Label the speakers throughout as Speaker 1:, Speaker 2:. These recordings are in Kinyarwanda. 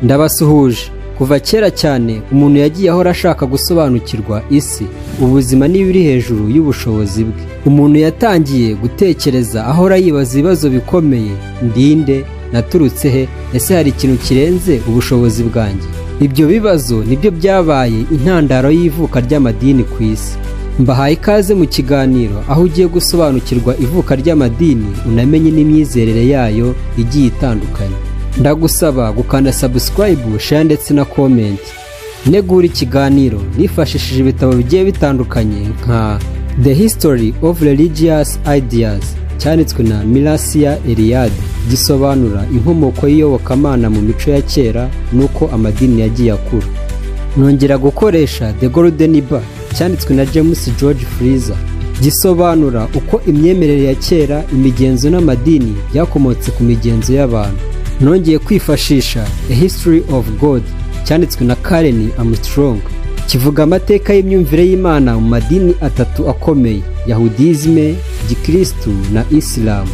Speaker 1: Ndabasuhuje. Kuva kera cyane umuntu yagiye ahora ashaka gusobanukirwa isi, ubuzima n'ibiri hejuru y'ubushobozi bwe. Umuntu yatangiye gutekereza ahora yibaza ibibazo bikomeye: ndi nde? Naturutse he? Ese hari ikintu kirenze ubushobozi bwanjye? Ibyo bibazo nibyo byabaye intandaro y'ivuka ry'amadini ku isi. Mbahaye ikaze mu kiganiro aho ugiye gusobanukirwa ivuka ry'amadini, unamenye n'imyizerere yayo igiye itandukanye. Ndagusaba gukanda subscribe, share ndetse na comment. Ntegura ikiganiro nifashishije ibitabo bigiye bitandukanye nka The History of Religious Ideas cyanditswe na Mircea Eliade, gisobanura inkomoko y'iyobokamana mu mico ya kera n'uko amadini yagiye akura. Nongera gukoresha The Golden Bough cyanditswe na James George Frazer, gisobanura uko imyemerere ya kera, imigenzo n'amadini byakomotse ku migenzo y'abantu. Nongeye kwifashisha A History of God cyanditswe na Karen Armstrong, kivuga amateka y'imyumvire y'Imana mu madini atatu akomeye: Yahudisme, Gikristu na Islam.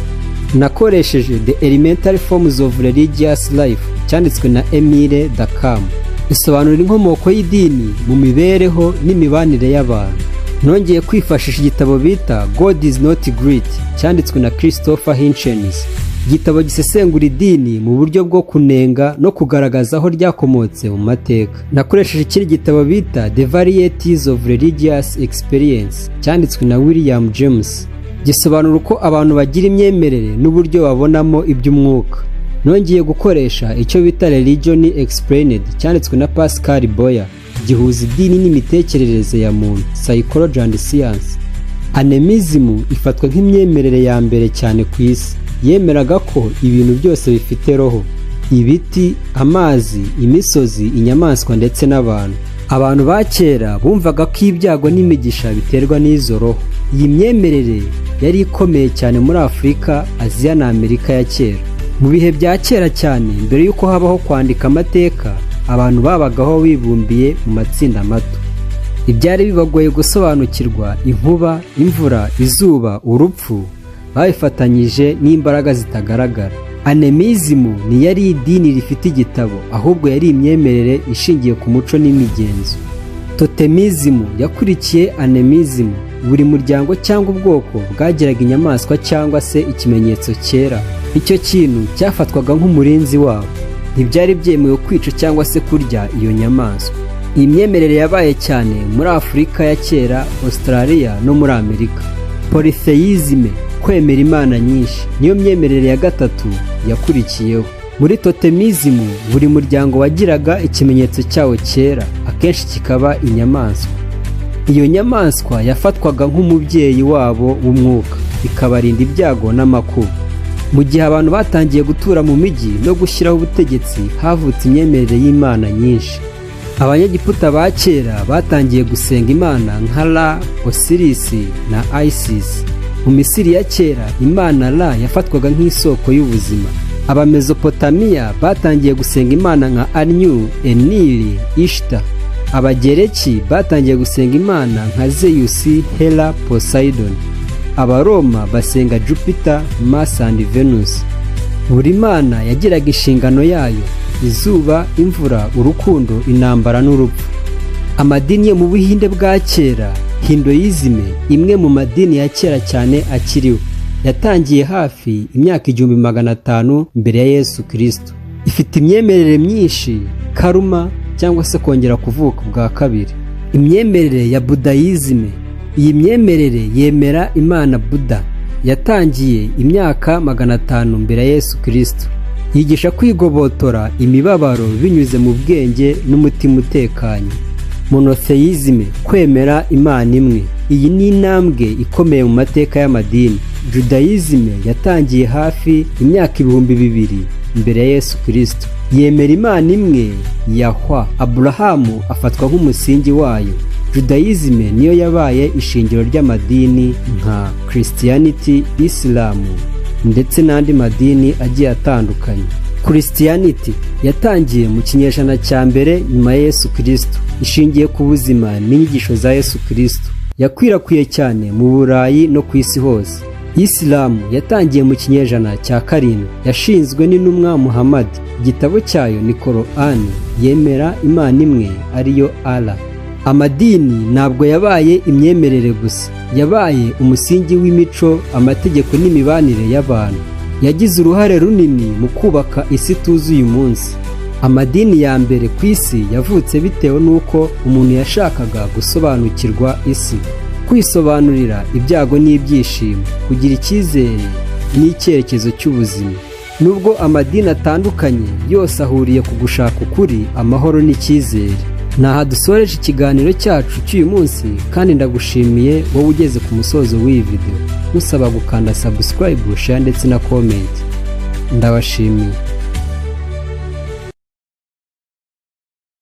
Speaker 1: Nakoresheje The Elementary Forms of Religious Life cyanditswe na Emile Durkheim, isobanura inkomoko y'idini mu mibereho n'imibanire y'abantu. Nongeye kwifashisha igitabo bita God Is Not Great cyanditswe na Christopher Hitchens, igitabo gisesengura idini mu buryo bwo kunenga no kugaragaza aho ryakomotse mu mateka. Nakoresheje ikindi gitabo bita The Varieties of Religious Experience cyanditswe na William James, gisobanura uko abantu bagira imyemerere n'uburyo babonamo iby'umwuka. Nongeye gukoresha icyo bita Religion Explained cyanditswe na Pascal Boyer, gihuza idini n'imitekerereze ya muntu, psychology and science. Animism ifatwa nk'imyemerere ya mbere cyane ku isi. Yemeraga ko ibintu byose bifite roho: ibiti, amazi, imisozi, inyamaswa ndetse n'abantu. Abantu ba kera bumvaga ko ibyago n'imigisha biterwa n'izo roho. Iyi myemerere yari ikomeye cyane muri Afurika, Aziya na Amerika ya kera. Mu bihe bya kera cyane, mbere y'uko habaho kwandika amateka, abantu babagaho bibumbiye mu matsinda mato. Ibyari bibagoye gusobanukirwa, inkuba, imvura, izuba, urupfu, babifatanyije n'imbaraga zitagaragara. Animism ntiyari idini rifite igitabo, ahubwo yari imyemerere ishingiye ku muco n'imigenzo. Totemism yakurikiye animism. Buri muryango cyangwa ubwoko bwagiraga inyamaswa cyangwa se ikimenyetso cyera. Icyo kintu cyafatwaga nk'umurinzi wabo. Ntibyari byemewe kwica cyangwa se kurya iyo nyamaswa. Iyi myemerere yabaye cyane muri Afurika ya kera, Australia no muri Amerika. Polytheism, kwemera imana nyinshi, niyo myemerere ya gatatu yakurikiyeho. Muri totemism, buri muryango wagiraga ikimenyetso cyawo cyera, akenshi kikaba inyamaswa. Iyo nyamaswa yafatwaga nk'umubyeyi wabo w'umwuka, ikabarinda ibyago n'amakuba. Mu gihe abantu batangiye gutura mu mijyi no gushyiraho ubutegetsi, havutse imyemerere y'imana nyinshi. Abanyegiputa ba kera batangiye gusenga imana nka Ra, Osiris na Isis. Mu Misiri ya kera, imana Ra yafatwaga nk'isoko y'ubuzima. Abamezopotamiya batangiye gusenga imana nka Anu, Enlil, Ishtar. Abagereki batangiye gusenga imana nka Zeus, Hera, Poseidon. Abaroma basenga Jupiter, Mars and Venus. Buri mana yagiraga inshingano yayo: izuba, imvura, urukundo, intambara n'urupfu. Amadini yo mu Buhinde bwa kera, Hinduism, imwe mu madini ya kera cyane akiriho, yatangiye hafi imyaka 1500 mbere ya Yesu Kristo. Ifite imyemerere myinshi, karma cyangwa se kongera kuvuka bwa kabiri. Imyemerere ya Buddhism: iyi myemerere yemera imana Buddha, yatangiye imyaka 500 mbere ya Yesu Kristo. Yigisha kwigobotora imibabaro binyuze mu bwenge n'umutima utekanye. Monotheism, kwemera imana imwe, iyi ni intambwe ikomeye mu mateka y'amadini. Judaism yatangiye hafi imyaka 2000 mbere ya Yesu Kristo. Yemera imana imwe, Yahwa. Aburahamu afatwa nk'umusingi wayo. Judaism niyo yabaye ishingiro ry'amadini nka Christianity, Islam ndetse n'andi madini agiye atandukanye. Christianity yatangiye mu kinyejana cya mbere nyuma ya Yesu Kristo, ishingiye ku buzima n'inyigisho za Yesu Kristo. Yakwirakwiye cyane mu Burayi no ku isi hose. Isilamu yatangiye mu kinyejana cya 7, yashinzwe n'intumwa Muhammad. Igitabo cyayo ni Korani, yemera Imana imwe ariyo Allah. Amadini ntabwo yabaye imyemerere gusa, yabaye umusingi w'imico, amategeko n'imibanire y'abantu. Yagize uruhare runini mu kubaka isi tuzi uyu munsi. Amadini ya mbere ku isi yavutse bitewe n'uko umuntu yashakaga gusobanukirwa isi, kwisobanurira ibyago n'ibyishimo, kugira icyizere n'icyerekezo cy'ubuzima. Nubwo amadini atandukanye, yose ahuriye ku gushaka ukuri, amahoro n'icyizere. Naha dusoreje ikiganiro cyacu cy'uyu munsi, kandi ndagushimiye wowe ugeze ku musozo w'iyi video. Musaba gukanda subscribe, share ndetse na comment. Ndabashimiye.